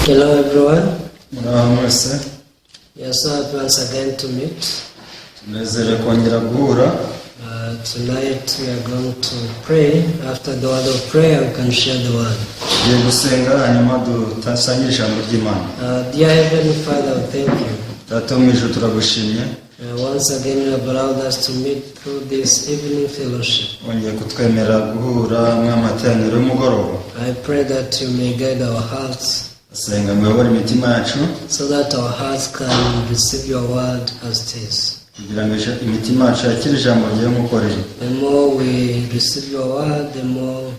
Hello, everyone. Muraho mwese. We are so happy once again to meet. Tunezerewe kongera guhura. Tonight we are going to pray. After the word of prayer, we can share the word. Tugiye gusenga hanyuma dusangire ijambo ry'Imana. Dear Heavenly Father, we thank you. Data wo mu ijuru, turagushimye. Once again, you have allowed us to meet through this evening fellowship. Wongeye kutwemerera guhura mw'amateraniro y'umugoroba. I pray that you may guide our hearts senga ngo uyobore imitima yacu so that our hearts can receive your word as it is. Kugira ngo imitima yacu yakire ijambo ryawe nk'uko riri. The more we receive your word, the more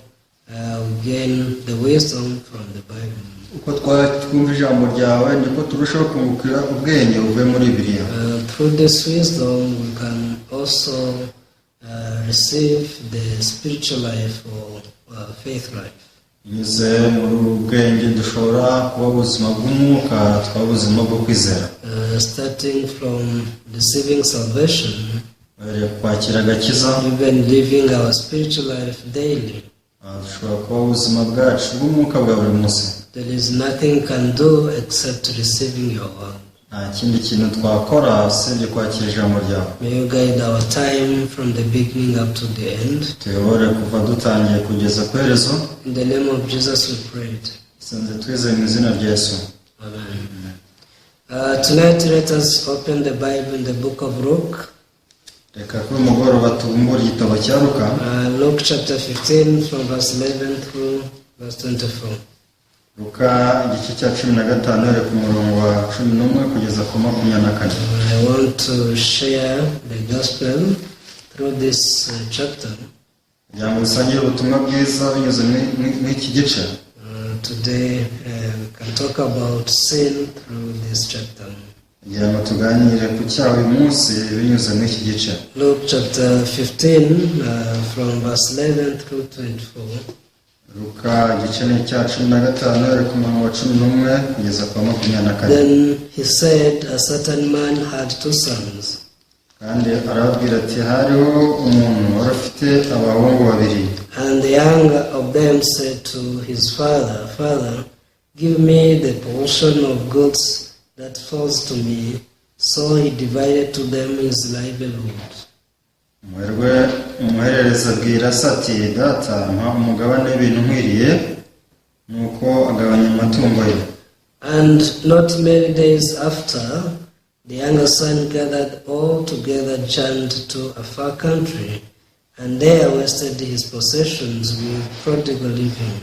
we gain the wisdom from the Bible. Uko twumva ijambo ryawe niko turushaho kungukira ubwenge buvuye muri Bibiliya. Through this wisdom, we can also receive the spiritual life or faith life. Binyuze muri ubu bwenge dushobora kuba ubuzima bw'umwuka, twaba ubuzima bwo kwizera. Starting from receiving salvation, uhereye ku kwakira agakiza, even living our spiritual life daily. Dushobora kuba ubuzima bwacu bw'umwuka bwa buri munsi. There is nothing you can do except receiving your word. Nta kindi kintu twakora usibye kwakira ijambo ryawe. May you guide our time from the beginning up to the end. Tuyobore kuva dutangiye kugeza ku iherezo. In the name of Jesus we prayed. Senze twizeye mu izina rya Yesu. Amen. Tonight let us open the Bible in the book of Luke. Reka kuri uyu mugoroba tubumbure igitabo cya Luka. Luke chapter 15 from verse 11 through verse 24. Luka igice cya 15 uhereye ku murongo wa 11 kugeza ku 24. I want to share the gospel through this chapter. Kugira ngo dusangire ubutumwa bwiza binyuze muri iki gice. Today we can talk about sin through this chapter. Kugira ngo tuganire ku cyaha uyu munsi binyuze muri iki gice. Luke chapter 15 from verse 11 through 24. Luka igice ni icya 15 uhereye ku murongo wa 11 kugeza ku wa 24. Then he said, "A certain man had two sons. Kandi arababwira ati: "Hariho umuntu wari ufite abahungu babiri." And the younger of them said to his father, 'Father, give me the portion of goods that falls to me.' So he divided to them his livelihood. Umuherwe umuhererezi abwira se ati: 'Data, mpa umugabane w'ibintu nkwiriye.' Nuko agabanya amatungo ye. And not many days after, the younger son gathered all together, journeyed to a far country, and there wasted his possessions with prodigal living.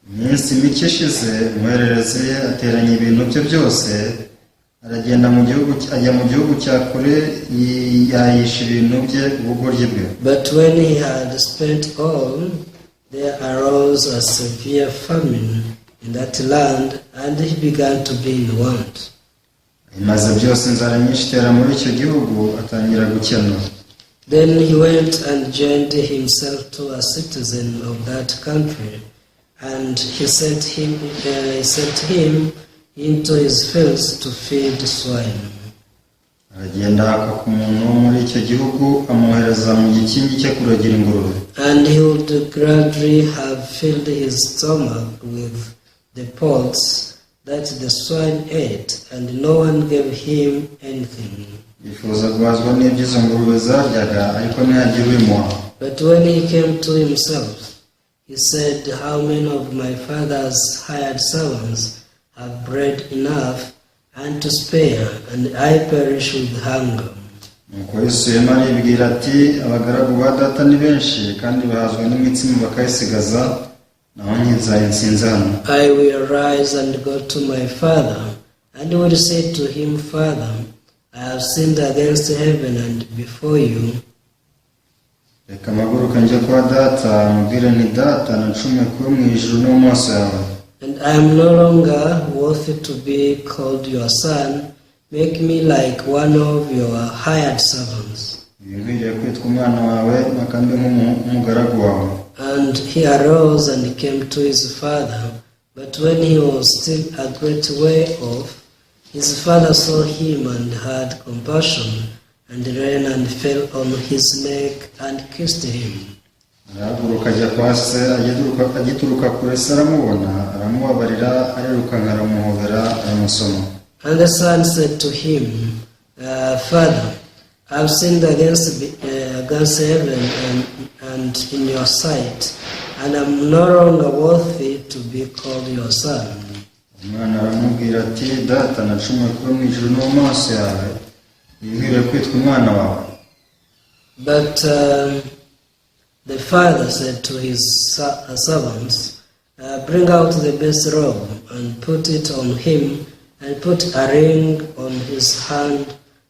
Iminsi mike ishize umuhererezi ateranya ibintu bye byose aragenda mu gihugu ajya mu gihugu cya kure yayisha ibintu bye ubugoryi bwe. But when he had spent all, there arose a severe famine in that land, and he began to be in want. Imaze byose inzara nyinshi itera muri icyo gihugu atangira gukena. Then he went and joined himself to a citizen of that country, and he sent him into his fields to feed swine. Aragenda aka ku muntu wo muri icyo gihugu amwohereza mu gikingi cye kuragira ingurube. And he would gladly have filled his stomach with the pods that the swine ate, and no one gave him anything. Yifuza guhazwa n'ibyo izo ngurube zaryaga ariko ntihagira ubimuha. But when he came to himself, he said, 'How many of my father's hired servants have bread enough and to spare, and I perish with hunger?' Nuko yisubiyemo aribwira ati: 'Abagaragu ba data ni benshi kandi bahazwa n'imitsima bakayisigaza, naho njye inzara insinze hano.' I will rise and go to my father, and will say to him, Father, I have sinned against heaven and before you. Reka mpaguruke njye kwa data mubwire nti: Data, nacumuye kuba mu ijuru no mu maso yawe. And I am no longer worthy to be called your son. Make me like one of your hired servants." Ntibinkwiriye kwitwa umwana wawe mpa mbe nk'umugaragu wawe. And he arose and came to his father. But when he was still a great way off, his father saw him and had compassion, and ran and fell on his neck and kissed him. Arahaguruka ajya kwa se. Agituruka kure, se aramubona, aramubabarira, arirukanka, aramuhobera, aramusoma. And the son said to him, "Father, I've sinned against heaven and in your sight, and I'm no longer worthy to be called your son." Umwana aramubwira ati: "Data, nacumuye kuba mu ijuru no mu maso yawe, ntinkwiriye kwitwa umwana wawe." But the father said to his servants, "Bring out the best robe and put it on him, and put a ring on his hand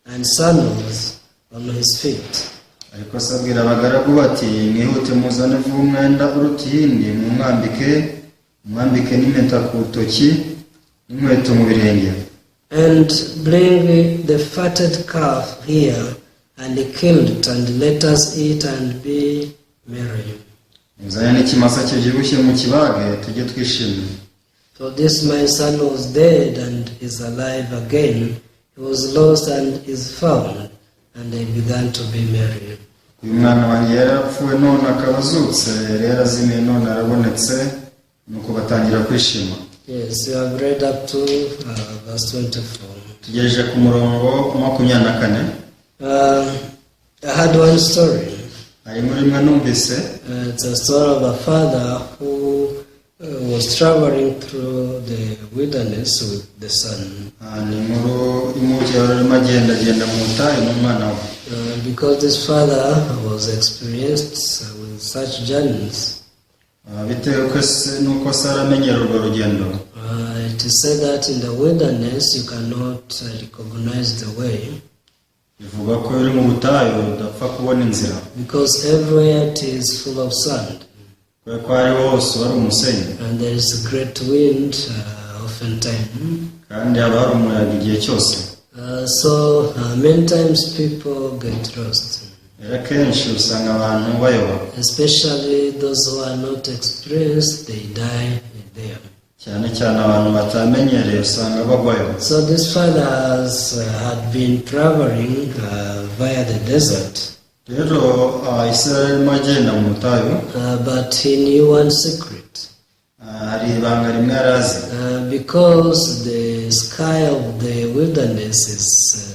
and sandals on his feet." Ariko se abwira abagaragu bati: "Mwihute, muzane vuba umwenda uruta iyindi, mumwambike, mumwambike n'impeta ku rutoki n'inkweto mu birenge." "And bring the fatted calf here and kill it, and let us eat and be merry. Muzane n'ikimasa kibyibushye, mukibage, tujye twishimye. For this my son was dead and is alive again. He was lost and is found." And they began to be merry. Uyu mwana wanjye yari yarapfuye none akaba azutse, yari yarazimiye none arabonetse. Nuko batangira kwishima. Yes, you have read up to verse 24. Tugejeje ku murongo wa 24. I had one story. Hari inkuru imwe numvise. It's a story of a father who was traveling through the wilderness with the son. Ah, ni inkuru y'umubyeyi wari urimo agendagenda mu butayu n'umwana we. Because this father was experienced with such journeys, Ah, bitewe ko se- n'uko se aramenyera urwo rugendo, it is said that in the wilderness you cannot recognize the way bivuga ko iyo uri mu butayu udapfa kubona inzira, because everywhere it is full of sand kubera ko aho ariho hose wari umusenyi, and there is a great wind oftentimes. Kandi haba hari umuyaga igihe cyose. So many times people get lost, Rero akenshi usanga abantu bayoba, especially those who are not experienced, they die there. Cyane cyane abantu batamenyereye usanga bagwayo. So this father had been traveling via the desert, Rero ah, ise yari arimo agenda mu butayu, but he knew one secret. Ah, hari ibanga rimwe yari azi. Because the sky of the wilderness is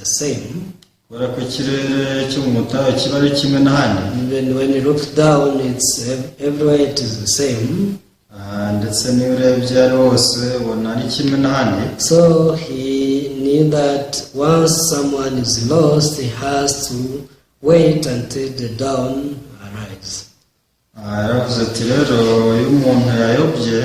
same, Kubera ko ikirere cyo mu butayu kiba ari kimwe n'ahandi, even when you look down, it's everywhere it is the same. Ah, ndetse n'iyo urebye ari hose ubona ari kimwe n'ahandi. So he knew that once someone is lost, he has to wait until the dawn arrives. Ah, yaravuze ati rero iyo umuntu yayobye,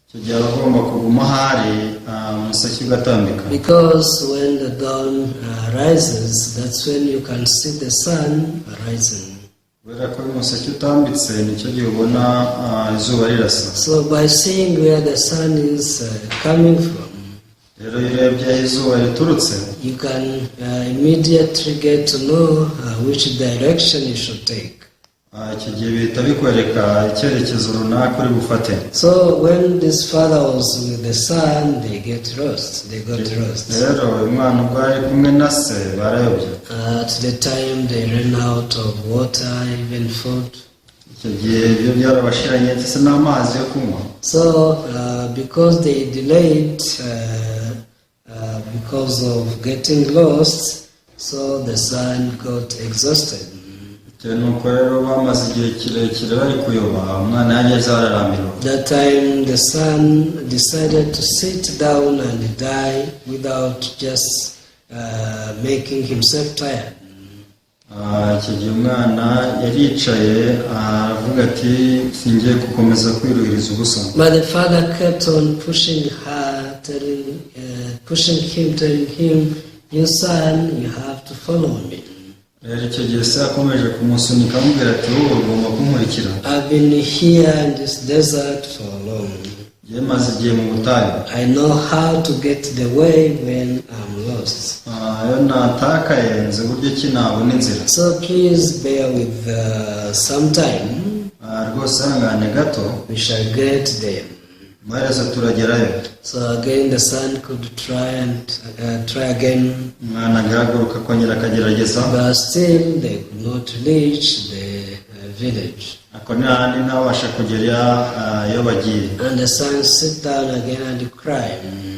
icyo gihe aba agomba kuguma aho ari, ah, umuseke ugatambika. Because when the dawn rises, that's when you can see the sun rising. Kubera ko iyo umuseke utambitse nicyo gihe ubona ah, izuba rirasa. So by seeing where the sun is coming from, Rero iyo urebye aho izuba riturutse, you can immediately get to know which direction you should take. Ah, icyo gihe bihita bikwereka icyerekezo runaka uri bufate. So when this father was with the son, they get lost. They got lost. Rero uyu mwana ubwo yari kumwe na se barayobye. At the time they ran out of water, even food. Icyo gihe ibyo byarabashiranye ndetse n'amazi yo kunywa. So because they delayed because of getting lost, so the son got exhausted. Bitewe n'uko rero bamaze igihe kirekire bari kuyoba, umwana yageze ararambirwa. That time the son decided to sit down and die without just making himself tired. Ah, icyo gihe umwana yaricaye aravuga ati: "Singiye gukomeza kwiruhiriza ubusa." But the father kept on pushing her, pushing him, telling him, "You son, you have to follow me." Rero icyo gihe se yakomeje kumusunika amubwira ati: "Wowe ugomba kunkurikira." "I've been here in this desert for long. Njye maze igihe mu butayu. I know how to get the way when I'm lost. Ah, iyo natakaye nzi uburyo ki nabona inzira. So please bear with some time. Ah, rwose ihangane gato. We shall get there." Amaherezo turagerayo. So again, the son could try and try again, Umwana agahaguruka akongera akagerageza, but still they could not reach the village. Ako ni hahandi ntabasha kugera iyo bagiye. And the son sit down again and cry,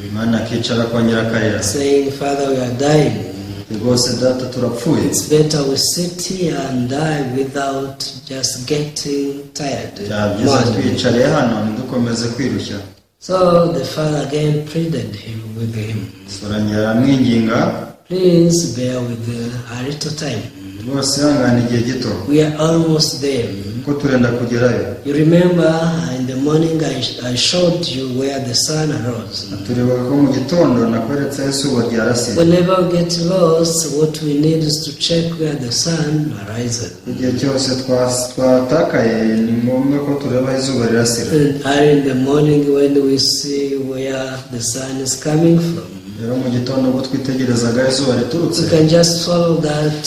Umwana akicara akongera akarira, saying, "Father, we are dying. Rwose data turapfuye. It's better we sit here and die without just getting tired." Byaba byiza More. Twiyicariye hano ntidukomeze kwirushya. So the father again pleaded him with him, Se arongera aramwinginga, "Please bear with a little time. Rwose ihangane igihe gito, We are almost there. Kuko turenda kugerayo. You remember in the morning I showed you where the sun arose. Turibuka ko mu gitondo nakweretse aho izuba ryarasiye. Whenever we get lost, what we need is to check where the sun arises. Igihe cyose twatakaye ni ngombwa ko tureba aho izuba rirasira. And early in the morning when we see where the sun is coming from, Rero mu gitondo ubwo twitegerezaga aho izuba riturutse, we can just follow that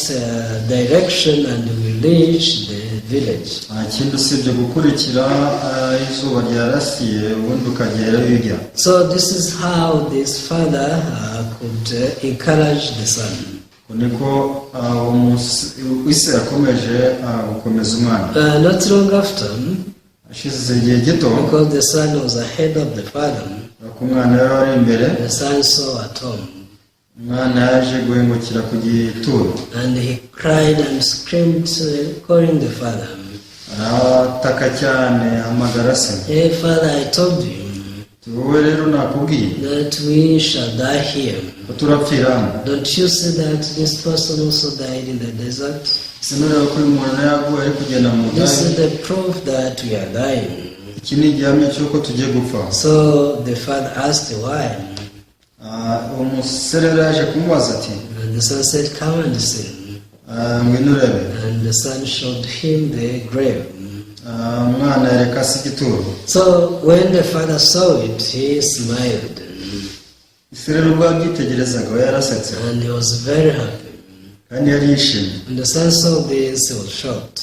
direction and we reach the village. Nta kindi usibye gukurikira aho izuba ryarasiye ubundi ukagera iyo ujya. So this is how this father could encourage the son. Uko niko uwo ise yakomeje gukomeza umwana. Not long after, Hashize igihe gito, because the son was ahead of the father, ko umwana yari ari imbere, the son saw a tomb. Umwana yaje guhingukira ku gituro. And he cried and screamed, calling the father. Arataka cyane ahamagara se. "Hey, father, I told you Wowe rero nakubwiye that we shall die here. Ko turapfira hano. Don't you see that this person also died in the desert? Sinureba ko uyu muntu yaguye ari kugenda mu This butayu? is the proof that we are dying." Iki ni igihamya cy'uko tugiye gupfa. So the father asked why. Uwo musore rero yaje kumubaza ati, And the son said, "Come and see." "Ngwino urebe." And the son showed him the grave. Umwana yereka se igituro. So when the father saw it, he smiled. Ise rero ubwo yabyitegerezaga we yarasetse. And he was very happy. Kandi yari yishimye. When the son saw this, he was shocked.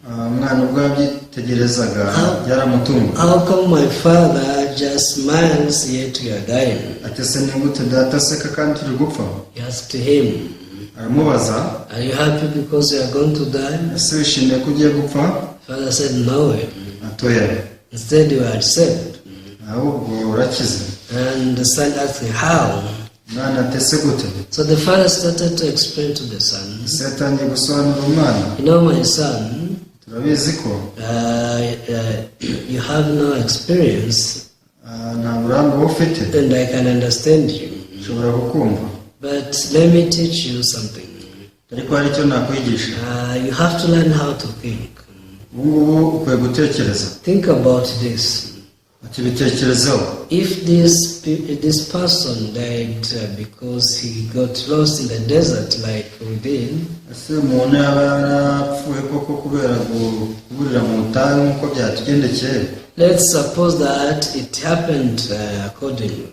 Umwana ubwo yabyitegerezaga byaramutunguye. "How come my father just smiles, yet we are dying?" Ati se ni gute data aseka kandi turi gupfa? He asked him, Aramubaza, "Are you happy because you are going to die?" Ese wishimiye ko ugiye gupfa? Father said, "No. Ati oya. Instead, you are saved." Ahubwo urakize. And the son asked him, "How?" Umwana ati ese gute? So the father started to explain to the son, Ese yatangiye gusobanurira umwana, "You know, my son, turabizi ko you have no experience, nta burambe uba ufite, and I can understand you. Nshobora kukumva. But let me teach you something. Ariko hari icyo nakwigisha. You have to learn how to think. Ubu ngubu ukwiye gutekereza. Think about this. Ati bitekerezeho. If this person died because he got lost in the desert like we did, Ese umuntu yaba yarapfuye koko kubera kuburira mu butayu nk'uko byatugendekeye, let's suppose that it happened accordingly.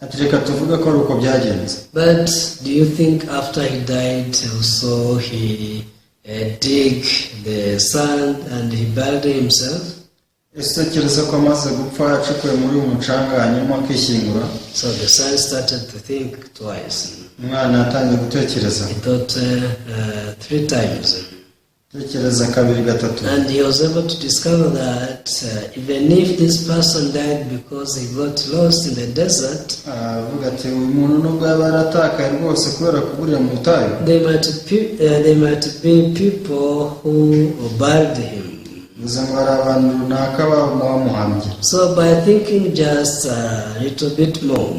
Ati reka tuvuge ko ari uko byagenze. But do you think after he died also he dig the sand and he buried himself?" Ese utekereza ko amaze gupfa yacukuye muri uyu mucanga hanyuma akishyingura? So the son started to think twice. Umwana yatangiye gutekereza. He thought three times. Tekereza kabiri gatatu. And he was able to discover that even if this person died because he got lost in the desert, Aravuga ati uyu muntu nubwo yaba yaratakaye rwose kubera kuburira mu butayu, there might be people who buried him. Bivuze ngo hari abantu runaka bamuhambye. So by thinking just a little bit more,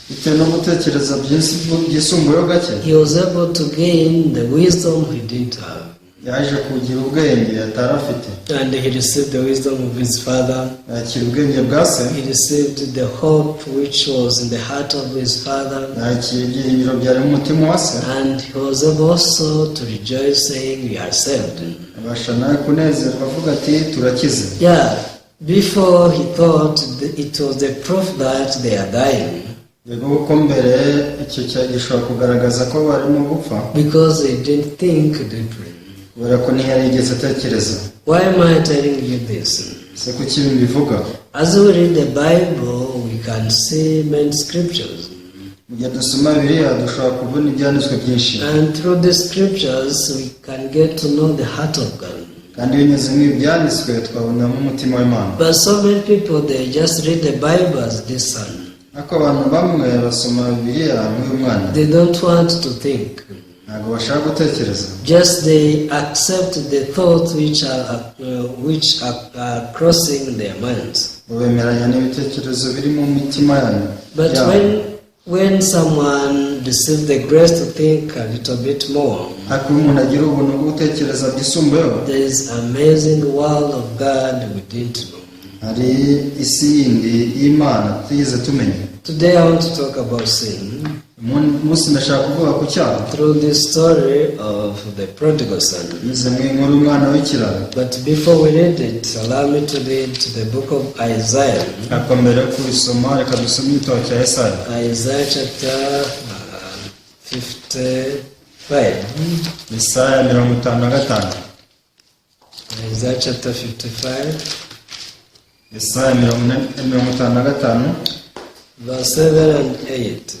Bitewe no gutekereza byisumbuyeho gake, he was able to gain the wisdom he didn't have. Yaje kugira ubwenge atari afite. And he received the wisdom of his father. Yakira ubwenge bwa se. He received the hope which was in the heart of his father. Yakira ibyiringiro byari mu mutima wa se. And he was able also to rejoice, saying, "We are saved." Abasha nawe kunezerwa avuga ati turakize. Yeah, before he thought it was the proof that they are dying Yego kuko mbere icyo gishobora kugaragaza ko barimo gupfa, because they didn't think deeply. Kubera ko ntiyarigeze atekereza. Why am I telling you this? Ese kuki ibi mbivuga? As we read the Bible, we can see many scriptures. Mu gihe dusoma Bibiliya dushobora kubona ibyanditswe byinshi. And through the scriptures, we can get to know the heart of God. Kandi binyuze mu ibyanditswe twabonamo umutima w'Imana. But so many people, they just read the Bible as this son. Ariko abantu bamwe basoma Bibiliya nk'uyu mwana. They don't want to think. Ntabwo bashaka gutekereza. Just they accept the thoughts which are crossing their minds. Bo bemeranya n'ibitekerezo biri mu mitima yanyu But yabo. when someone receives the grace to think a little bit more, Ariko iyo umuntu agira ubuntu bwo gutekereza byisumbuyeho, there is amazing world of God we didn't know. Hari isi yindi y'Imana tutigeze tumenya. Today I want to talk about sin Umunsi ndashaka kuvuga ku cyaha through this story of the prodigal son. binyuze mu inkuru y'umwana w'ikirara. But before we read it, allow me to read the book of Isaiah. Ariko mbere yo kubisoma reka dusome igitabo cya Yesaya. Isaiah chapter 55. Yesaya 55. Isaiah chapter 55, Yesaya 55, verse 7 and 8.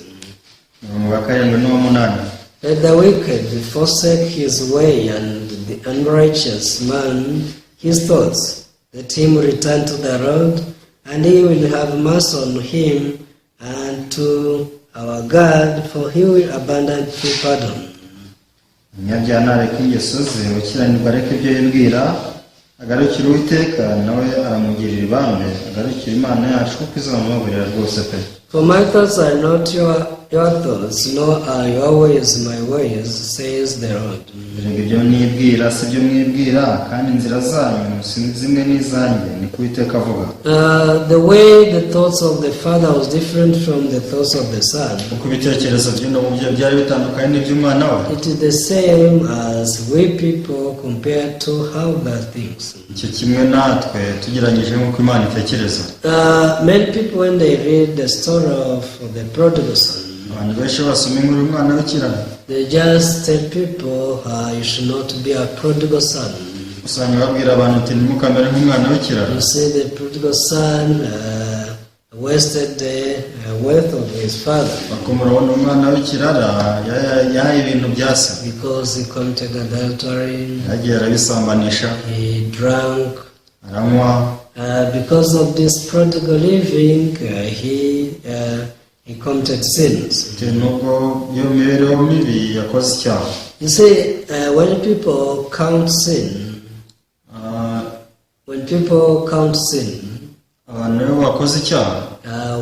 Umurongo wa karindwi n'uw'umunani. Let the wicked forsake his way and the unrighteous man his thoughts. Let him return to the Lord, and he will have mercy on him, and to our God, for he will abundantly pardon. Umunyabyaha nareke ingeso ze, ukiranirwa areke ibyo yibwira, agarukire Uwiteka nawe aramugirira ibambe, agarukire Imana yacu kuko izamubabarira rwose pe. For my thoughts are not your thoughts, nor are your ways my ways, says the Lord. Erega ibyo nibwira si byo mwibwira, kandi inzira zanyu si zimwe n'izanjye, niko Uwiteka avuga. The way the thoughts of the Father was different from the thoughts of the Son. Uko ibitekerezo by'uno mubyeyi byari bitandukanye n'iby'umwana we. It is the same as we people compared to how God thinks. Icyo kimwe natwe tugereranyije nk'uko Imana itekereza. Many people, when they read the story of the prodigal son, Abantu benshi basoma inkuru y'umwana w'ikirara, they just tell people, "You should not be a prodigal son." usanga babwira abantu uti ntimukamere nk'umwana w'ikirara. You see, the prodigal son wasted the wealth of his father Bako murabona umwana w'ikirara yahaye ibintu bya se because he committed adultery, yagiye arabisambanisha, he drank. Aranywa. Because of this prodigal living, he committed sins. Bitewe n'ubwo iyo mibereho mibi yakoze icyaha. You see, when people count sin, when people count sin, Abantu iyo bakoze icyaha,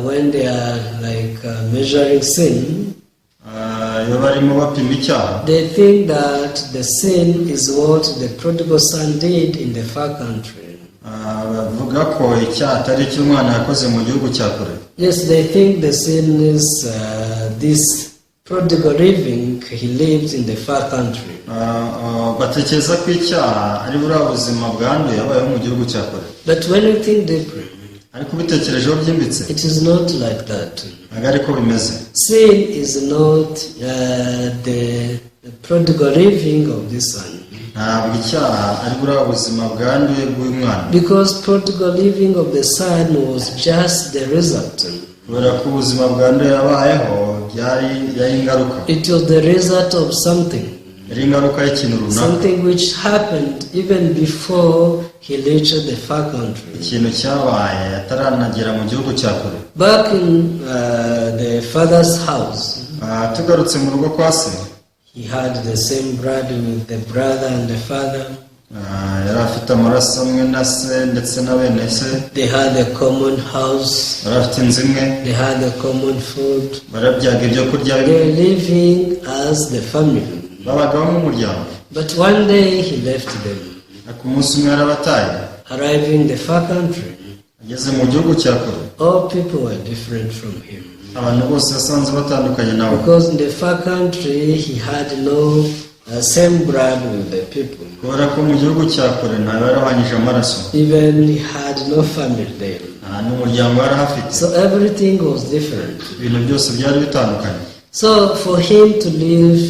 when they are like measuring sin, iyo barimo bapima icyaha, they think that the sin is what the prodigal son did in the far country. Bavuga ko icyaha atari icyo umwana yakoze mu gihugu cya kure. Yes, they think the sin is this prodigal living he lives in the far country. Batekereza ko icyaha ari buriya buzima bwanduye yabayeho mu gihugu cya kure. But when you think deeply, Ariko ubitekerejeho byimbitse, it is not like that. Ntabwo ariko bimeze. Sin is not the prodigal living of this son. Ntabwo icyaha ari buriya buzima bwanduye bw'uyu mwana. Because prodigal living of the son was just the result. Kubera ko ubuzima bwanduye yabayeho byari yari ingaruka. It was the result of something. Yari ingaruka y'ikintu runaka. Something which happened even before he reached the far country. Ikintu cyabaye ataranagera mu gihugu cya kure. Back in the father's house, Tugarutse mu rugo kwa se, he had the same blood with the brother and the father. Yari afite amaraso amwe na se ndetse na bene se. They had a common house. Bari afite inzu imwe. They had a common food. Bararyaga ibyo kurya They bimwe. were living as the family. Babagaho nk'umuryango. But one day he left them. Ariko umunsi umwe yarabataye. Arriving in the far country, Ageze mu gihugu cya kure, all people were different from him. Abantu bose yasanze batandukanye nawe. Because in the far country he had no same blood with the people. Kubera ko mu gihugu cya kure ntawe yarahwanyije amaraso. Even he had no family there. Nta n'umuryango yari ahafite. So everything was different. Ibintu byose byari bitandukanye. So for him to live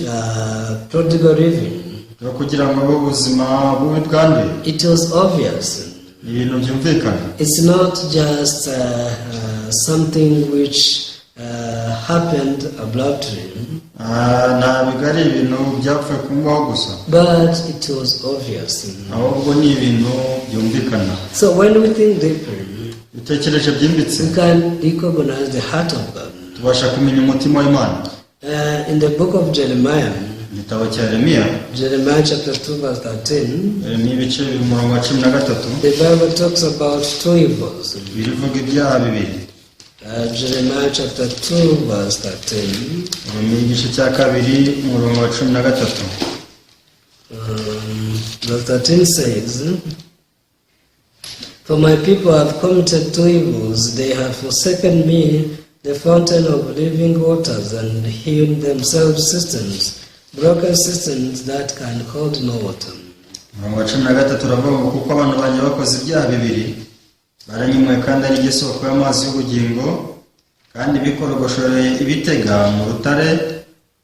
prodigal living, Rero kugira ngo abe ubuzima bubi bwanduye, it was obvious. Ni ibintu byumvikana. It's not just something which happened abruptly, Ah, ntabwo ari ibintu byapfuye kumubaho gusa, but it was obvious. Ahubwo ni ibintu byumvikana. So when we think deeply, Dutekereje byimbitse, we can recognize the heart of God. Tubasha kumenya umutima w'Imana. In the book of Jeremiah, Igitabo cya Yeremiya, Jeremiah chapter 2, verse 13, Yeremiya ibice bibiri umurongo wa 13, the Bible talks about two evils. Birivuga ibyaha bibiri. Jeremiah chapter 2, verse 13. Yeremiya igice cya kabiri umurongo wa 13. Verse 13 says, "For my people have committed two evils. They have forsaken me, the fountain of living waters, and hewn themselves cisterns, broken cisterns that can hold no water." Umurongo wa 13 uravuga ngo kuko abantu banjye bakoze ibyaha bibiri baranyimuye kandi ari isoko y'amazi y'ubugingo kandi bikorogoshoreye ibitega mu rutare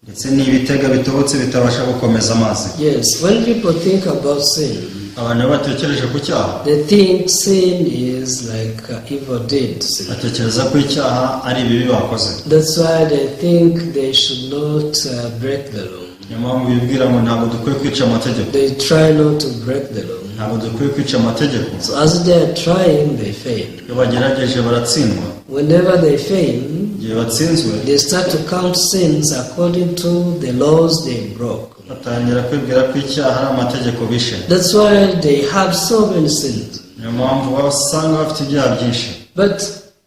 ndetse n'ibitega bitobotse bitabasha gukomeza amazi. Yes, when people think about sin, Abantu iyo batekereje ku cyaha, they think sin is like evil deeds. Batekereza ko icyaha ari ibibi bakoze. That's why they think they should not break the law. Niyo mpamvu bibwira ngo ntabwo dukwiye kwica amategeko. They try not to break the law. Ntabwo dukwiye kwica amategeko. So as they are trying, they fail. Iyo bagerageje baratsindwa. Whenever they fail, Igihe batsinzwe, they start to count sins according to the laws they broke. Batangira kwibwira ko icyaha ari amategeko bishe. That's why they have so many sins. Niyo mpamvu basanga bafite ibyaha byinshi. But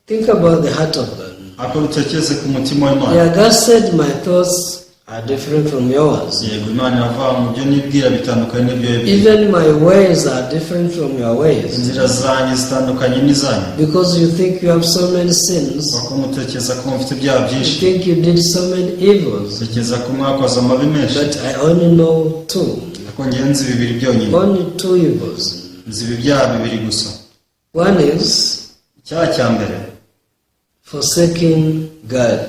think about the heart of God. Ariko dutekereze ku mutima w'Imana. Yeah, God said, "My thoughts are different from yours. Yego Imana iravuga mu byo nibwira bitandukanye n'ibyo wibwira. Even my ways are different from your ways." Inzira zanjye zitandukanye n'izanyu. Because you think you have so many sins, Kuko mutekereza ko mufite ibyaha you byinshi, think you did so many evils, mutekereza ko mwakoze amabi menshi, but I only know two. Ariko njyewe nzi bibiri byonyine. Only two evils. Nzi ibi byaha bibiri gusa. One is Icyaha cya mbere forsaking God.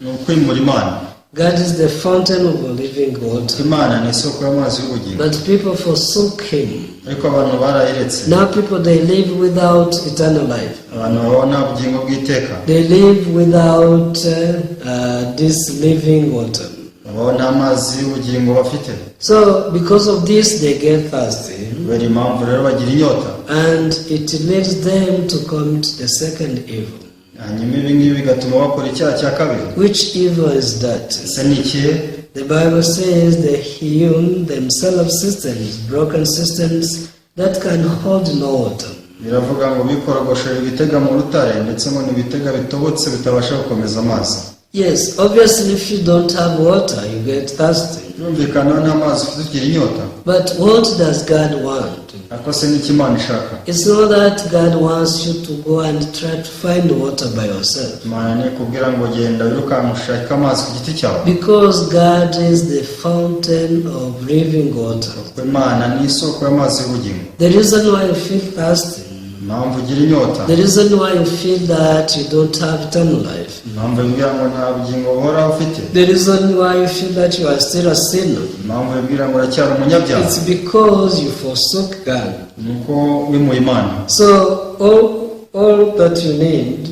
Ni ukwimura Imana. God is the fountain of living water. Imana ni isoko y'amazi y'ubugingo. But people forsook him. Ariko abantu barayiretse. Now people, they live without eternal life. Abantu babaho nta bugingo bw'iteka. They live without this living water. Babaho nta mazi y'ubugingo bafite. So because of this they get thirsty, Kubera impamvu rero bagira inyota. And it leads them to commit the second evil. Hanyuma ibi ngibi bigatuma bakora icyaha cya kabiri. Which evil is that? Ese ni ikihe? The Bible says they hewn themselves cisterns, broken cisterns that can hold no water. Biravuga ngo bikorogoshora ibitega mu rutare ndetse ngo ni ibitega bitobotse bitabasha gukomeza amazi. Yes, obviously, if you don't have water, you get thirsty. Birumvikana nta mazi ufite ugira inyota. But what does God want? Ariko se n'icyo Imana ishaka? It's not that God wants you to go and try to find water by yourself. Imana ntikubwira ngo genda wirukanka ushake amazi ku giti cyawe. Because God is the fountain of living water. Kuko Imana ni isoko y'amazi y'ubugingo. The reason why you feel thirsty, Impamvu ugira inyota, the reason why you feel that you don't have eternal life, impamvu wibwira ngo nta bugingo buhoraho ufite, the reason why you feel that you are still a sinner, impamvu wibwira ngo uracyari umunyabyaha, it's because you forsook God. Ni uko wimuye Imana. So all that you need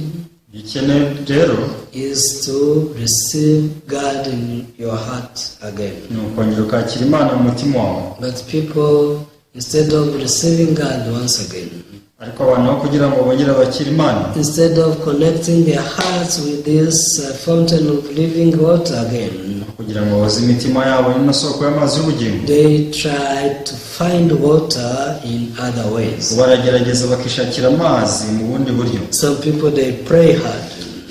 Ukeneye rero is to receive God in your heart again. Ni ukongera ukakira Imana mu mutima wawe. But people, instead of receiving God once again, Ariko abantu aho kugira ngo bongere bakire Imana, instead of connecting their hearts with this fountain of living water again, kugira ngo boze imitima yabo n'ino soko y'amazi y'ubugingo, they try to find water in other ways. Baragerageza bakishakira amazi mu bundi buryo. Some people, they pray hard.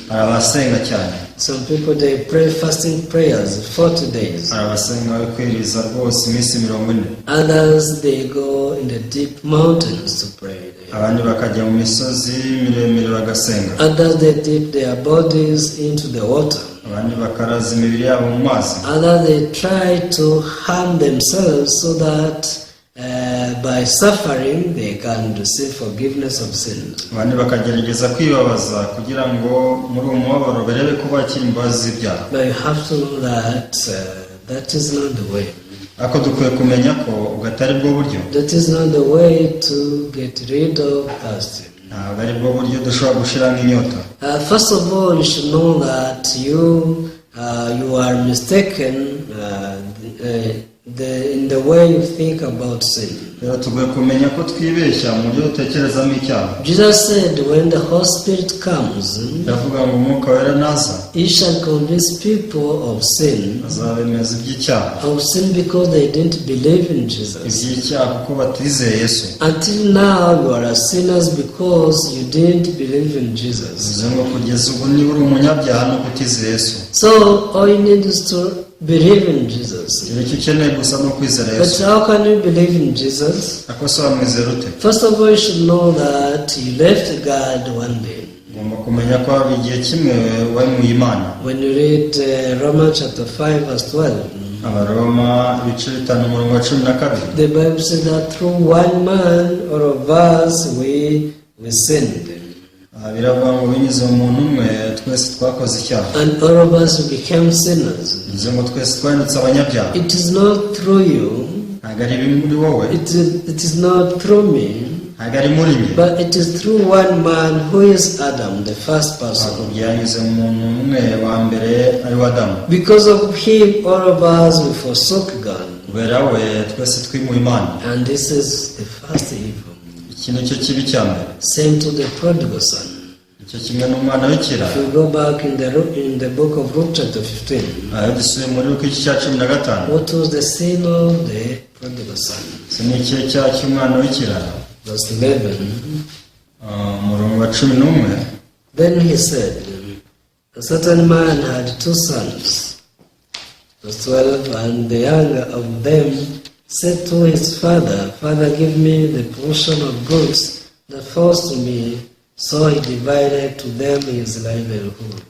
Hari abasenga cyane. Some people, they pray fasting prayers 40 days. Hari abasenga kwiriza rwose iminsi 40. Others, they go in the deep mountains to pray. Abandi bakajya mu misozi miremire bagasenga. Others, they dip their bodies into the water. Abandi bakaraza imibiri yabo mu mazi. Others, they try to harm themselves so that by suffering they can receive forgiveness of sins. Abandi bakagerageza kwibabaza kugira ngo muri uwo mubabaro barebe ko bakira imbabazi z'ibyaha. But you have to know that that is not the way. Ariko dukwiye kumenya ko ubwo atari bwo buryo. That is not the way to get rid of thirst. Ntabwo ari bwo buryo dushobora gushiramo inyota. First of all, you should know that you are mistaken in the way you think about sin. Rero tugomba kumenya ko twibeshya mu buryo dutekerezamo icyaha. Jesus said, when the Holy Spirit comes, Iravuga ngo umwuka wera naza, he shall convince people of sin, azabemeza iby'icyaha, of sin because they didn't believe in Jesus. Iby'icyaha kuko batizeye Yesu. Until now, you are sinners because you didn't believe in Jesus. Bivuze ngo kugeza ubu niba uri umunyabyaha ni uko utizeye Yesu. So, all you need is to believe in Jesus. Rero icyo ukeneye gusa ni ukwizera But Yesu. how can you believe in Jesus? Ariko se wamwizera ute? First of all, you should know that you left God one day. Ugomba kumenya ko hari igihe kimwe wimuye Imana. When you read Romans chapter 5, verse 12, Abaroma ibice 5 umurongo wa 12, the Bible says that through one man, all of us, we sinned. Aha biravuga ngo binyuze mu muntu umwe twese twakoze icyaha. And all of us became sinners. Bivuze ngo twese twahindutse abanyabyaha. It is not through you, Ntabwo ari muri wowe, it is not through me, ntabwo ari muri njye, but it is through one man who is Adam, the first person. Ntabwo byanyuze mu muntu umwe wa mbere ari we Adamu. Because of him, all of us, we forsook God. Kubera we twese twimuye Imana. And this is the first evil. Iki ni cyo kibi cya mbere. Same to the prodigal son. Icyo kimwe n'umwana w'ikirara. If you go back in the book of Luke chapter 15, Aho dusubiye muri Luka igice cya 15, what was the sin of the prodigal son? Ese ni ikihe cyaha cy'umwana w'ikirara? Verse 11. Ah, umurongo wa 11. Then he said, "A certain man had two sons." Verse 12, and the younger of them said to his father, "Father, give me the portion of goods that falls to me." So he divided to them his livelihood.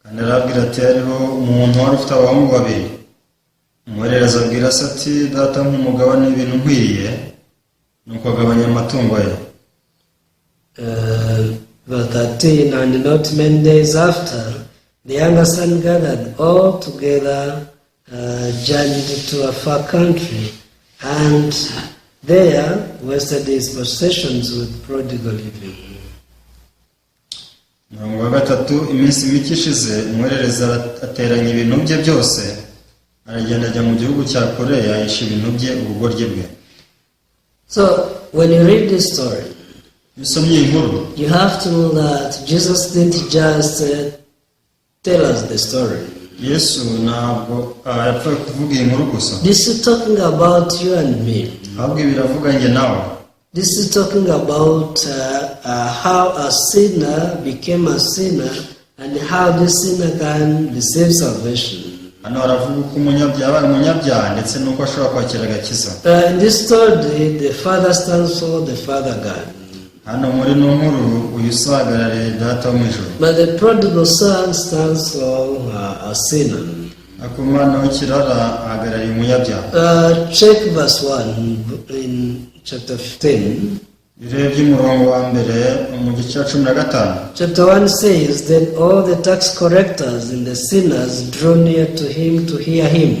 Kandi arabwira ati hariho umuntu wari ufite abahungu babiri. Umuhererezi abwira se ati data mpa umugabane w'ibintu nkwiriye. Nuko agabanya amatungo ye. Verse 13, and not many days after, the younger son gathered all together, journeyed to a far country, and there wasted his possessions with prodigal living. Umurongo wa gatatu iminsi mike ishize umuhererezi ateranya ibintu bye byose aragenda ajya mu gihugu cya kure yahisha ibintu bye ubugoryi bwe. So, when you read this story, Iyo usomye iyi nkuru, you have to know that Jesus didn't just tell us the story. Yesu ntabwo ah, yapfuye kuvuga iyi nkuru gusa. This is talking about you and me. Ahubwo ibi biravuga njye nawe. This is talking about how a sinner became a sinner and how this sinner can receive salvation. Hano haravuga uko umunyabyaha yabaye umunyabyaha ndetse n'uko ashobora kwakira agakiza. In this story, the Father stands for the Father God. Hano muri ino nkuru uyu uhagarariye data wo mu ijuru. But the prodigal son stands for a sinner. Ariko umwana w'ikirara ahagarariye umunyabyaha. Check verse 1 in chapter 15. Iyo urebye umurongo wa mbere mu gice cya 15, Chapter 1 says, "Then all the tax collectors and the sinners drew near to him to hear him."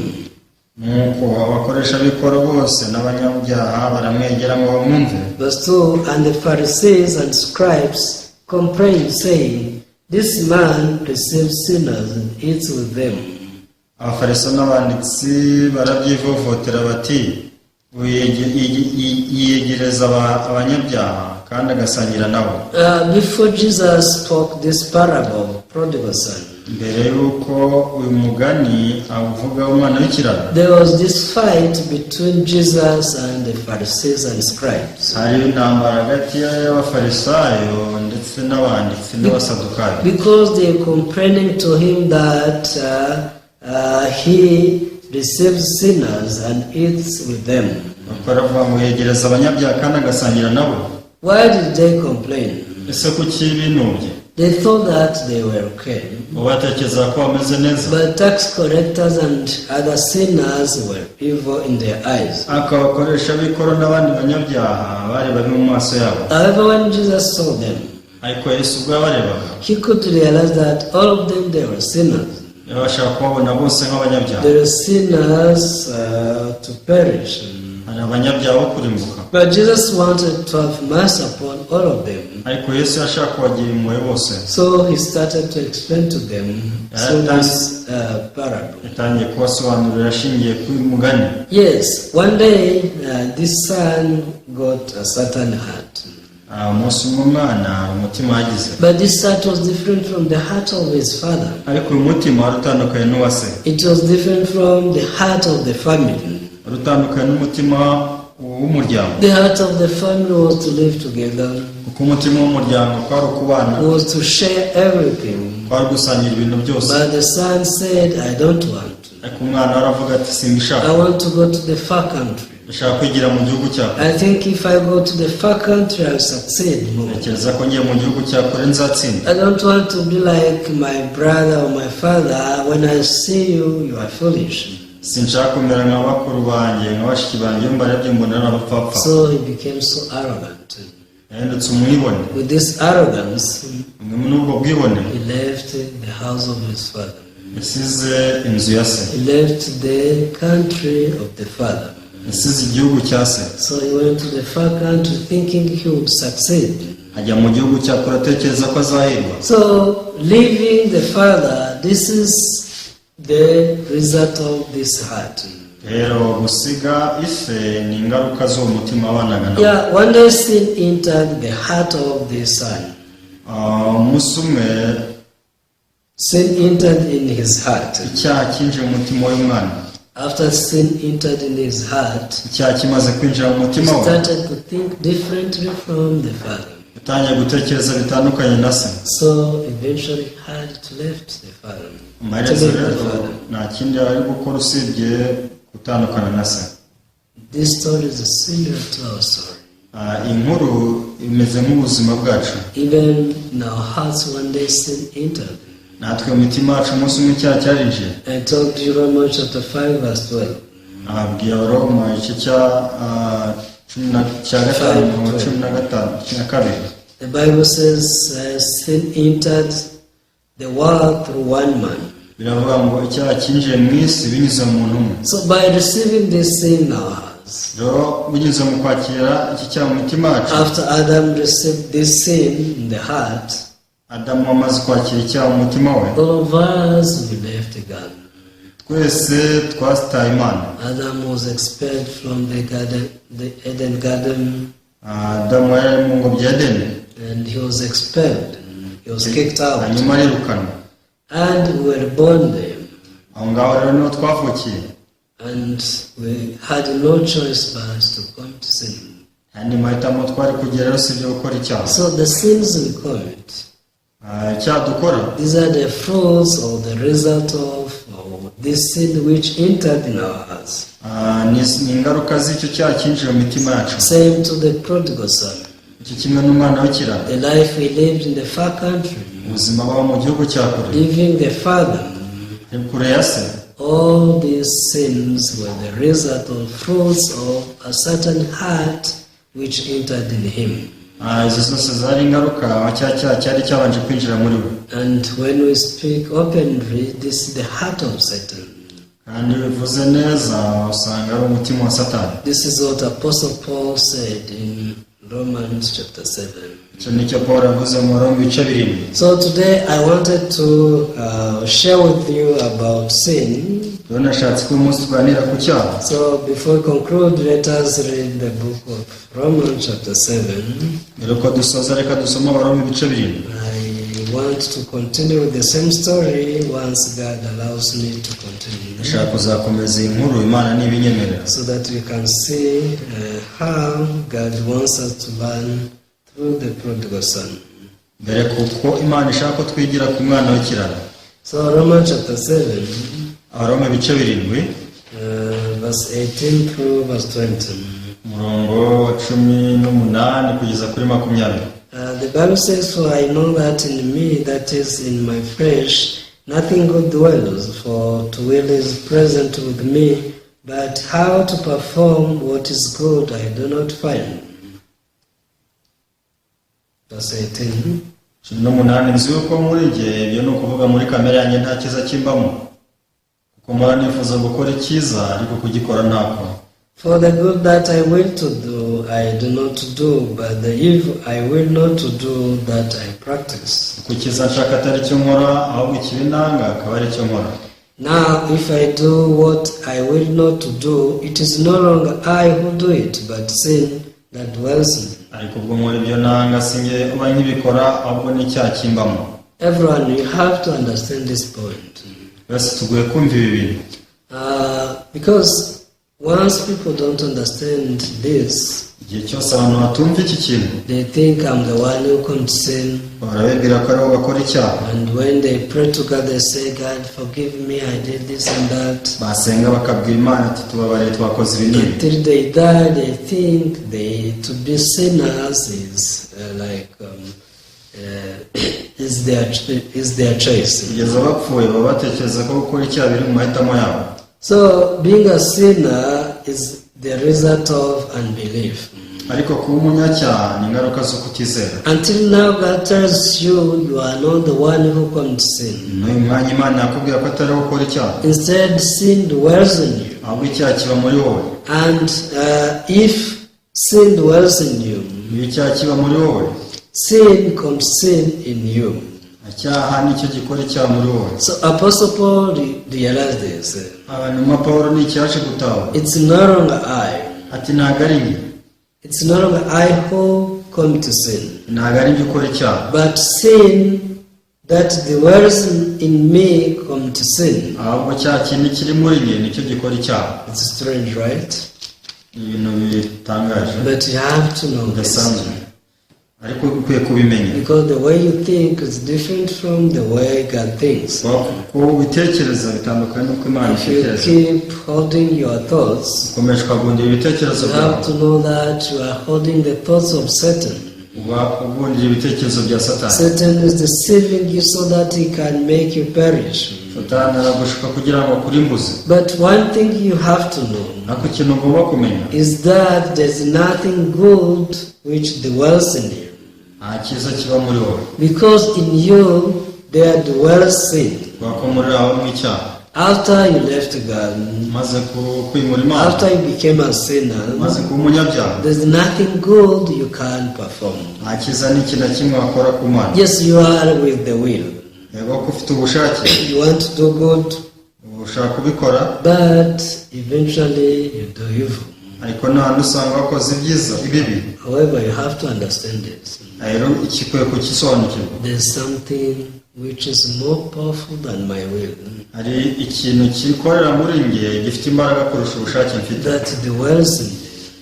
Nuko abakoresha b'ikoro bose n'abanyabyaha baramwegera ngo bamwumve. Verse 2, "And the Pharisees and scribes complained, saying, 'This man receives sinners and eats with them.'" Abafariso n'abanditsi barabyivovotera bati uyu yiyegereza abanyabyaha kandi agasangira nabo. Before Jesus spoke this parable of prodigal son, Mbere y'uko uyu mugani awuvuga umwana w'ikirara, there was this fight between Jesus and the Pharisees and scribes. Hari intambara hagati y'abafarisayo ndetse n'abanditsi n'abasadukayo. Because they were complaining to him that he receives sinners and eats with them. Baravuga ngo yegereza abanyabyaha kandi agasangira nabo. Why did they complain? Ese kuki binubye? They thought that they were okay. Bo batekereza ko bameze neza. But tax collectors and other sinners were evil in their eyes. Ariko abakoresha b'ikoro n'abandi banyabyaha bari babi mu maso yabo. However, when Jesus saw them, Ariko Yesu ubwo yabarebaga, he could realize that all of them, they were sinners. Yabashaga kubabona bose nk'abanyabyaha. They were sinners to perish. Hari abanyabyaha bo kurimbuka. But Jesus wanted to have mercy upon all of them. Ariko Yesu yashaka kubagirira impuhwe bose. So he started to explain to them through this parable. Yatangiye kubasobanurira ashingiye kuri mugani. Yes, one day this son got a certain heart. Ah, umunsi umwe umwana umutima yagize. But this heart was different from the heart of his father. Ariko uyu mutima wari utandukanye n'uwa se. It was different from the heart of the family. Wari utandukanye n'umutima w'umuryango. The heart of the family was to live together, Kuko umutima w'umuryango kwari ukubana, was to share everything. Kwari gusangira ibintu byose. But the son said, "I don't want. Ariko umwana we aravuga ati simbishaka. I want to go to the far country. Ndashaka kwigira mu gihugu cya kure. I think if I go to the far country, I'll succeed more. Ntekereza ko ngiye mu gihugu cya kure nzatsinda. I don't want to be like my brother or my father. When I see you, you are foolish." Sinshaka kumera nka bakuru banjye nka bashiki banjye iyo mbarebye mbona ari abapfapfa. So he became so arrogant. Yahindutse umwibone. With this arrogance, Muri ubwo bwibone he left the house of his father. Yasize inzu ya se. He left the country of the father. Yasize igihugu cya se. So he went to the far country thinking he would succeed. Ajya mu gihugu cya kure atekereza ko azahirwa. So leaving the father, this is the result of this heart. Rero gusiga ise ni ingaruka z'uwo mutima wabanaga nawe. Yeah, one day sin entered the heart of the son. Ah, umunsi umwe Sin entered in his heart. Icyaha cyinjiye mu mutima w'umwana. After sin entered in his heart, Icyaha kimaze kwinjira mu he mutima we started to think differently from the father. Yatangiye gutekereza bitandukanye na se. So eventually had to left the father. To Amaherezo leave the rero father. Nta kindi yari gukora usibye gutandukana na se. This story is similar to our story. Ah, inkuru imeze nk'ubuzima bwacu. Even in our hearts, one day sin entered. Natwe mu mitima yacu umunsi umwe icyaha cyarinjiye. I told you Romans chapter 5, verse 12. Ababwiye Abaroma igice cya ah, cumi na cya gatanu umurongo wa cumi na gatanu cumi na kabiri. The Bible says sin entered the world through one man. Biravuga ngo icyaha cyinjiye mu isi binyuze mu muntu umwe. So by receiving this sin in our hearts, rero binyuze mu kwakira iki cyaha mu mitima yacu, after Adam received this sin in the heart, Adamu amaze kwakira icyaha mu mutima we, all of us, we left the garden. Twese twasitaye Imana. Adam was expelled from the garden, the Eden garden, Adamu yari ari mu ngobyi ya Edeni, and he was expelled. He was kicked out. Hanyuma arirukanwa. And we were born there. Aho ngaho rero niho twavukiye. And we had no choice but to commit sin. Andi mahitamo twari kugira rero usibye gukora icyaha. So the sins we commit, Ah, icyaha dukora, these are the fruits or the result of this sin which entered in our hearts. Ah, ni ni ingaruka z'icyo cyaha cyinjiye mu mitima yacu. Same to the prodigal son. Icyo kimwe n'umwana w'ikirara. The life he lived in the far country, Ubuzima baba mu gihugu cya kure, leaving the father, ari kure ya se, all these sins were the result of fruits of a certain heart which entered in him. Ah, izo zose zari ingaruka aho cya cyaha cyari cyabanje kwinjira muri we. And when we speak openly, this is the heart of Satan. Kandi iyo bivuze neza usanga ari umutima wa Satani. This is what Apostle Paul said in Romans chapter 7. Icyo nicyo Paul yavuze mu Roma ibice birindwi. So today I wanted to share with you about sin. Rero nashatse ko uyu munsi tuganira ku cyaha. So before we conclude, let us read the book of Romans chapter 7. Mbere uko dusoza reka dusome Abaroma ibice birindwi. I want to continue with the same story once God allows me to continue, Ndashaka kuzakomeza iyi nkuru Imana nibinyemerera, so that we can see how God wants us to learn through the prodigal son. Mbere kuko Imana ishaka ko twigira ku mwana w'ikirara. So Romans chapter 7, Abaroma ibice birindwi, verse 18 through verse 20. Umurongo wa cumi n'umunani kugeza kuri makumyabiri. The Bible says, "For I know that in me, that is, in my flesh, nothing good dwells, for to will is present with me, but how to perform what is good I do not find." Verse 18. Cumi n'umunani nzi yuko muri jye ibyo ni ukuvuga muri kamere yanjye nta cyiza kimbamo kuko mpora nifuza gukora icyiza ariko kugikora ntako. For the good that I will to do, I do not do, but the evil I will not to do, that I practice. Kuko icyiza nshaka atari cyo nkora, ahubwo ikibi nanga akaba ari cyo nkora. Now, if I do what I will not to do, it is no longer I who do it, but sin that dwells in me. Ariko ubwo nkora ibyo nanga, si njye uba nkibikora, ahubwo ni icyaha kimbamo. Everyone, you have to understand this point. Bose tugoye kumva ibi bintu. Because once people don't understand this, Igihe cyose abantu batumva iki kintu, they think I'm the one who commits sin. Barabibwira ko aribo bakora icyaha. And when they pray to God, they say, "God, forgive me, I did this and that." Basenga bakabwira Imana ati tubabariye twakoze ibi n'ibi. Until they die, they think to be sinners is like is their choice. Kugeza bapfuye baba batekereza ko gukora icyaha biri mu mahitamo yabo. So being a sinner is the result of unbelief. Ariko kuba umunyacyaha ni ingaruka zo kutizera. Until now, God tells you you are not the one who commits sin. N'uyu mwanya Imana yakubwira ko atari wowe ukora icyaha. Instead, sin dwells in you. Ahubwo icyaha kiba muri wowe. And if sin dwells in you, Iyo icyaha kiba muri wowe, sin commits sin in you. Icyaha nicyo gikora icyaha muri wowe. So Apostle Paul realized this. Intumwa Paul ni icyaje gutahura. It's no longer I. Ati ntabwo ari njye. It's no longer I who commit sin, Ntabwo ari njye ukora icyaha, but sin that dwells in me commit sin. Ahubwo cya kindi kiri muri njye nicyo gikora icyaha. It's strange, right? Ni ibintu bitangaje, But you have to know this. Bidasanzwe, ariko ukwiye kubimenya. Because the way you think is different from the way God thinks. Uko ubitekereza bitandukanye n'uko Imana If you itekereza. Keep holding your thoughts, Ukomeje ukagundira ibitekerezo you have byawe, to know that you are holding the thoughts of Satan. Uba ugundira ibitekerezo bya Satani. Satan is deceiving you so that he can make you perish. Satani aragushuka kugira ngo akurimbuze. But one thing you have to know Ariko ikintu ugomba kumenya is that there's nothing good which dwells in you. Nta cyiza kiba muri wowe. Because in you there dwells sin. Kubera ko muri wowe mu icyaha. After you left God, Maze kwimura Imana, after you became a sinner, maze kuba umunyabyaha, there's nothing good you can perform. Nta cyiza n'iki na kimwe wakora ku Mana. Yes, you are with the will. Yego ko ufite ubushake. You want to do good, Ushaka kubikora, but eventually you do evil. Ariko nta usanga wakoze ibyiza ibibi. However, you have to understand this. Rero ikikwiye kugisobanukirwa. There's something which is more powerful than my will Hari ikintu kikorera muri njye gifite imbaraga kurusha ubushake mfite. That dwells in me,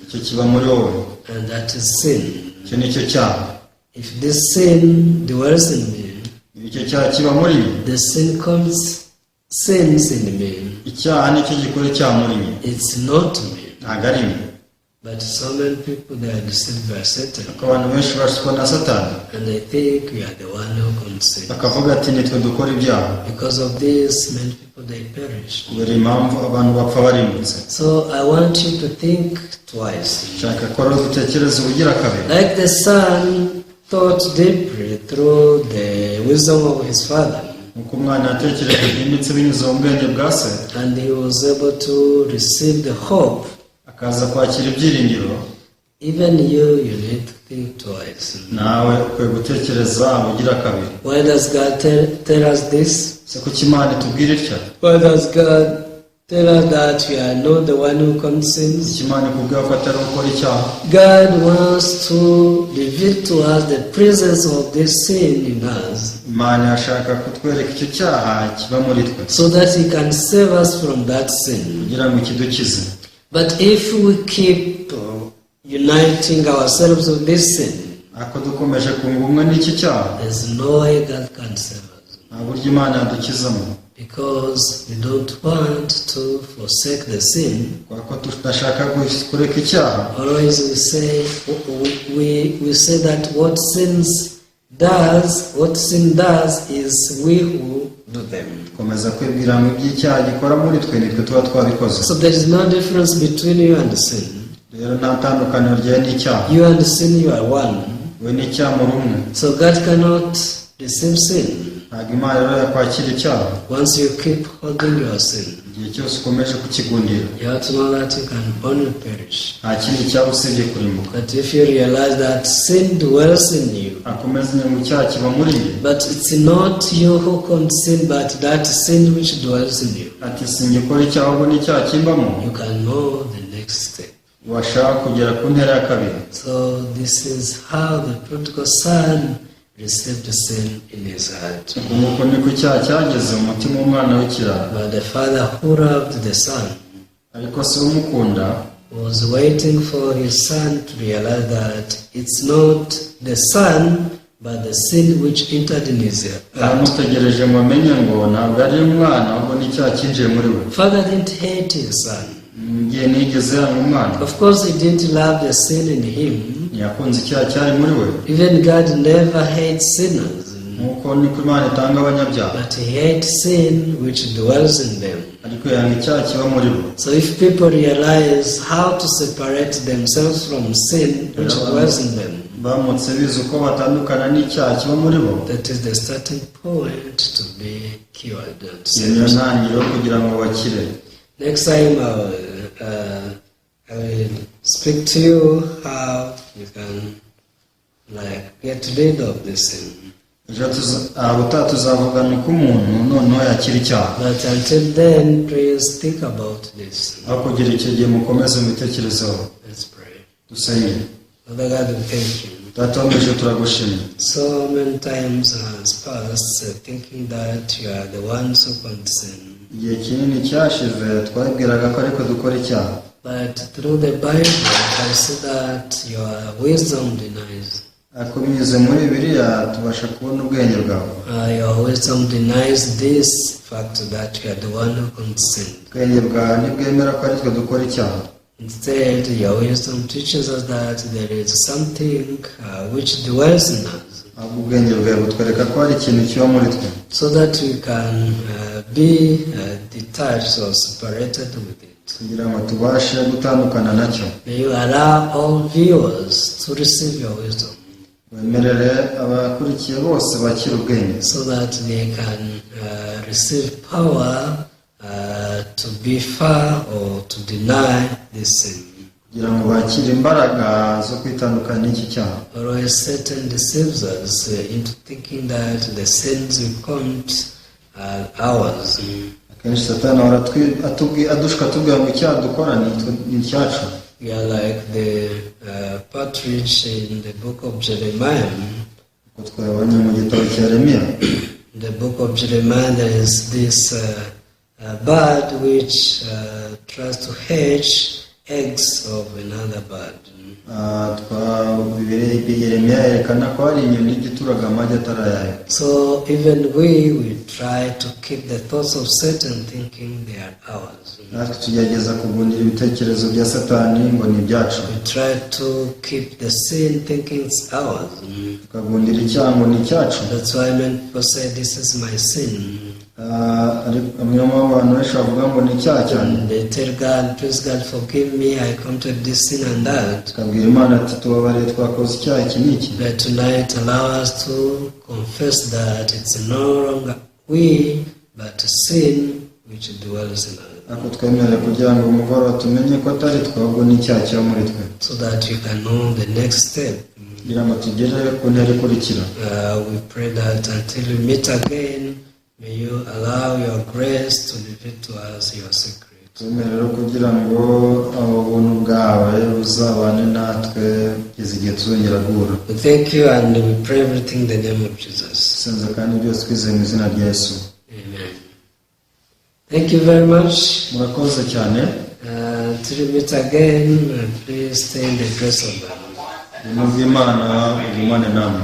Icyo kiba muri wowe. And that is sin. Icyo ni cyo cyaha. If this sin dwells in me, Icyo cyaha kiba muri njye, the sin comes sins in me. Icyaha nicyo gikora icyaha muri njye. It's not me. Ntabwo ari njye. But so many people, they are deceived by Satan, Ariko abantu benshi bashukwa na Satani, and they think we are the one who commits sin. Bakavuga ati nitwe dukora ibyaha. Because of this, many people, they perish. Kubera impamvu abantu bapfa barimbutse. So I want you to think twice. Nshaka ko rero dutekereza ubugira kabiri. Like the son thought deeply through the wisdom of his father, Nk'uko umwana yatekereje byimbitse binyuze mu bwenge bwa se, and he was able to receive the hope. Akaza kwakira ibyiringiro. Even you, you need to think twice. Nawe ukwiye gutekereza ubugira kabiri. Why does God tell us this? Se kuki Imana itubwira itya? Why does God tell us that we are not the one who commits sins? Kuki Imana ikubwira ko atari gukora icyaha? God wants to reveal to us the presence of this sin in us Imana irashaka kutwereka icyo cyaha kiba muri twe, so that He can save us from that sin. Kugira ngo ikidukize. But if we keep uniting ourselves with this sin, Ariko dukomeje kunga ubumwe n'iki cyaha, there's no way God can save us. Nta buryo Imana yadukizamo. Because we don't want to forsake the sin. Kubera ko tudashaka kureka icyaha. Always we say that what sin does is we who do them. Dukomeza kwibwira ngo iby'icyaha gikora muri twe nitwe tuba twabikoze. So there is no difference between you and sin. Rero nta tandukaniro ryawe n'icyaha. You and sin, you are one. We n'icyaha muri umwe. So God cannot receive sin. Ntabwo Imana rero yakwakira icyaha. Once you keep holding your sin, Igihe cyose ukomeje kukigundira, you have to know that you can only perish. Nta kindi cyaba usibye kurimbuka. But if you realize that sin dwells in you, Akomeza ngo icyaha kiba muri njye, but it's not you who commit sin, but that sin which dwells in you, ati sinjye ukora icyaha ahubwo n'icyaha kimbamo, you can know the next step. Washaka kugera ku ntera ya kabiri. So this is how the prodigal son received sin in his heart. Uku nguku niko icyaha cyageze mu mutima w'umwana w'ikirara. But the father who loved the son Ariko se umukunda was waiting for his son to realize that it's not the son, but the sin which entered in his heart. Aramutegereje ngo amenye ngo ntabwo ari umwana ahubwo n'icyaha cyinjiye muri we. Father didn't hate his son. Mu gihe ntiyigeze yanga umwana. Of course, he didn't love the sin in him. Ntiyakunze icyaha cyari muri we. Even God never hates sinners, Nk'uko niko Imana itanga abanyabyaha, but he hates sin which dwells in them. Ariko yanga icyaha kiba muri bo. So if people realize how to separate themselves from sin which dwells in them, Baramutse bize uko batandukana n'icyaha kiba muri bo, that is the starting point to be cured and iyo niyo saved. ntangiriro kugira ngo bakire. Next time I will speak to you how you can, like, get rid of this sin. Ejo tuza- ah, ubutaha tuzavugana uko umuntu noneho yakira icyaha. But until then, please think about this. Aho kugira icyo gihe mukomeze mubitekerezeho. Let's pray. Dusenge. Father God, we thank you. Data wo mu ijuru turagushimye. So many times has passed thinking that you are the ones who commit sin. Igihe kinini cyashize twabwiraga ko ariko dukora icyaha. But through the Bible, I see that your wisdom denies. Ariko binyuze muri Bibiliya tubasha kubona ubwenge bwawe. Your wisdom denies this fact that you are the one who commits sin. Ubwenge bwawe ntibwemera ko ari twe dukora icyaha. Instead, your wisdom teaches us that there is something which dwells in us, Ahubwo ubwenge bwawe butwereka ko hari ikintu kiba muri twe, so that we can be detached or separated with it. Kugira ngo tubashe gutandukana nacyo. May you allow all viewers to receive your wisdom Wemerere abakurikiye bose bakira ubwenge, so that they can receive power to be far or to deny this sin. Kugira ngo bakire imbaraga zo kwitandukanya n'iki cyaha. Always Satan deceives us into thinking that the sins we commit are ours. Akenshi Satani ahora adushuka atubwira ngo icyaha dukora ni ni icyacu. We are like the partridge in the book of Jeremiah. Uko twabonye mu gitabo cya Yeremiya. In the book of Jeremiah, there is this bird which tries to hatch eggs of another bird. Ah, Bibiliya Yeremiya yerekana ko hari inyoni ijya ituraga amagi atari ayayo. So even we try to keep the thoughts of Satan, thinking they are ours. Natwe tugerageza kugundira ibitekerezo bya Satani ngo ni ibyacu. We try to keep the sin, thinking it's ours. Tukagundira icyaha ngo ni icyacu. That's why many people say, "This is my sin." Ah, ariko niyo mpamvu abantu benshi bavuga ngo ni icyaha cyanjye. And they tell God, "Please God, forgive me, I committed this sin and that." Tukabwira Imana ati tubabarire twakoze icyaha iki n'iki. But tonight, allow us to confess that it's no longer we, but sin which dwells in us. Ariko twemerere kugira ngo umugoroba tumenye ko atari twe ahubwo n'icyaha kiba muri twe, So that we can know the next step. Kugira ngo tugere ku ntera ikurikira. We pray that until we meet again, may you allow your grace to reveal to us your secret. Twemere rero kugira ngo ubuntu bwawe buzabane natwe kugeza igihe tuzongera guhura. We thank you and we pray everything in the name of Jesus. Dusenze kandi byose twizeye mu izina rya Yesu. Amen. Thank you very much. Murakoze cyane. Till we meet again, please stay in the grace of God. Ubuntu bw'Imana bugumane namwe.